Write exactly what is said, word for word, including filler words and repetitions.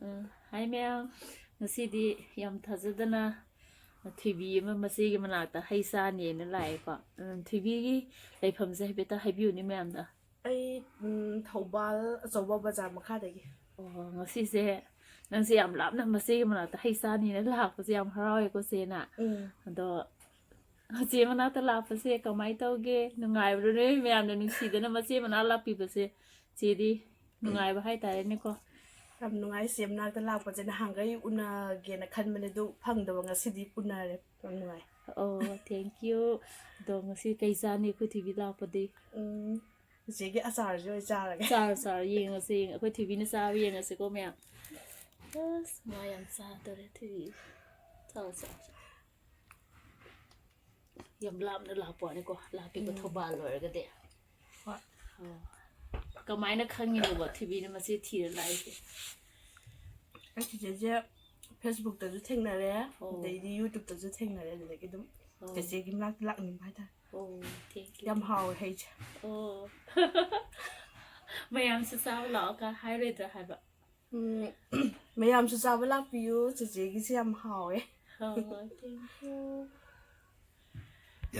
ꯎꯝ, ꯍꯥꯏ ꯃꯌꯥꯝ, ꯉꯁꯤꯗꯤ ꯌꯥꯝ ꯊꯥꯖꯗꯅ ꯊꯣꯏꯕꯤ ꯑꯃ ꯃꯆꯦꯒꯤ ꯃꯅꯥꯛꯇ ꯍꯩ ꯆꯥꯅꯦꯅ ꯂꯥꯛꯑꯦꯀꯣ꯫ ꯎꯝ, ꯊꯣꯏꯕꯤꯒꯤ ꯂꯩꯐꯝꯁꯦ ꯍꯥꯏꯐꯦꯠꯇ ꯍꯥꯏꯕꯤꯌꯨꯅꯦ ꯃꯌꯥꯝꯗ꯫ ꯑꯩ ꯎꯝ, ꯊꯧꯕꯥꯜ ꯑꯆꯧꯕ ꯕꯖꯥꯔ ꯃꯈꯥꯗꯒꯤ꯫ ꯑꯣ, ꯉꯁꯤꯁꯦ ꯅꯪꯁꯦ ꯌꯥꯝ ꯂꯥꯞꯅ ꯃꯆꯦꯒꯤ ꯃꯅꯥꯛꯇ ꯍꯩ ꯆꯥꯅꯦꯅ ꯂꯥꯛꯄꯁꯦ ꯌꯥꯝ ꯍꯔꯥꯎꯋꯦꯀꯣ ꯆꯦꯅ꯫ ꯎꯝ, ꯑꯗꯣ ꯃꯆꯦ ꯃꯅꯥꯛꯇ ꯂꯥꯛꯄꯁꯦ ꯀꯃꯥꯏꯅ ꯇꯧꯒꯦ? ꯅꯨꯡꯉꯥꯏꯕ꯭ꯔꯣ? ꯅꯣꯏ ꯃꯌꯥꯝꯅ ꯅꯨꯡꯁꯤꯗꯅ ꯃꯆꯦ ꯃꯅꯥꯛ ꯂꯥꯛꯄꯤꯕꯁꯦ ꯆꯦꯗꯤ ꯅꯨꯡꯉꯥꯏꯕ ꯍꯥꯏꯇꯥꯔꯦꯅꯦꯀꯣ꯫ ꯌꯥꯝ ꯅꯨꯡꯉꯥꯏ ꯆꯦ ꯃꯅꯥꯛꯇ ꯂꯥꯛꯄꯁꯦ꯫ ꯅꯍꯥꯟꯈꯩ ꯎꯅꯒꯦꯅ ꯈꯟꯕꯅꯦ, ꯑꯗꯨ ꯐꯪꯗꯕ, ꯉꯁꯤꯗꯤ ꯎꯅꯔꯦ꯫ ꯌꯥꯝ ꯅꯨꯡꯉꯥꯏ꯫ ꯑꯣ, thank you꯫ ꯑꯗꯣ ꯉꯁꯤ ꯀꯩ ꯆꯥꯅꯤ ꯑꯩꯈꯣꯏ ꯊꯣꯏꯕꯤ ꯂꯥꯛꯄꯗꯤ? ꯎꯝ, ꯏꯆꯦꯒꯤ ꯑꯆꯥꯔꯁꯦ ꯑꯣꯏꯅ ꯆꯥꯔꯒꯦ꯫ ꯆꯥꯔꯣ, ꯆꯥꯔꯣ, ꯌꯦꯡꯉꯁꯦ, ꯌꯦꯡꯉꯁꯦ꯫ ꯑꯩꯈꯣꯏ ꯊꯣꯏꯕꯤꯅ ꯆꯥꯕ ꯌꯦꯡꯉꯁꯤꯀꯣ ꯃꯌꯥꯝ꯫ ꯑꯁ, ꯃꯥ ꯌꯥꯝ ꯆꯥꯗꯣꯔꯦ ꯊꯣꯏꯕꯤ꯫ ꯆꯥꯔꯣ, ꯆꯥꯔꯣ, ꯆꯥꯔꯣ꯫ ꯌꯥꯝ ꯂꯥꯞꯅ ꯂꯥꯛꯄ ꯋꯥꯅꯤꯀꯣ, ꯂꯥꯞꯄꯤꯀꯣ, ꯎꯝ꯫ ꯊꯧꯕꯥꯜ ꯑꯣꯏꯔꯒꯗꯤ꯫ ꯍꯣꯏ꯫ ꯑꯣ꯫ ꯀꯃꯥꯏꯅ ꯈꯪꯉꯤꯅꯣꯕ ꯊꯣꯏꯕꯤꯅ ꯃꯆꯦ ꯊꯤꯔ ꯂꯥꯛꯏꯁꯦ? ꯑꯩ ꯆꯤꯆꯦꯁꯦ ꯐꯦꯁꯕꯨꯛꯇꯁꯨ ꯊꯦꯡꯅꯔꯦ, ꯑꯣ꯫ ꯑꯗꯩꯗꯤ ꯌꯨꯇ꯭ꯌꯨꯕꯇꯁꯨ ꯊꯦꯡꯅꯔꯦ, ꯑꯗꯨꯗꯒꯤ ꯑꯗꯨꯝ ꯑꯣ꯫ ꯆꯤꯆꯦꯒꯤ ꯃꯅꯥꯛꯇ ꯂꯥꯛꯅꯤꯡꯕ ꯍꯥꯏꯇꯥꯔꯦ꯫ ꯑꯣ, thank you꯫ ꯌꯥꯝ ꯍꯥꯎꯋꯦ ꯍꯩꯁꯦ꯫ ꯑꯣ꯫ ꯃꯌꯥꯝꯁꯨ ꯆꯥꯕ ꯂꯥꯛꯑꯣ ꯀ ꯍꯥꯏꯔꯣꯏꯗ꯭ꯔꯥ ꯍꯥꯏꯕ? ꯎꯝ, ꯃꯌꯥꯝꯁꯨ ꯆꯥꯕ ꯂꯥꯛꯄꯤꯌꯨ, ꯆꯤꯆꯦꯒꯤꯁꯦ ꯌꯥꯝ ꯍꯥꯎꯋꯦ꯫ ꯍꯣꯏ, ꯍꯣꯏ, thank you꯫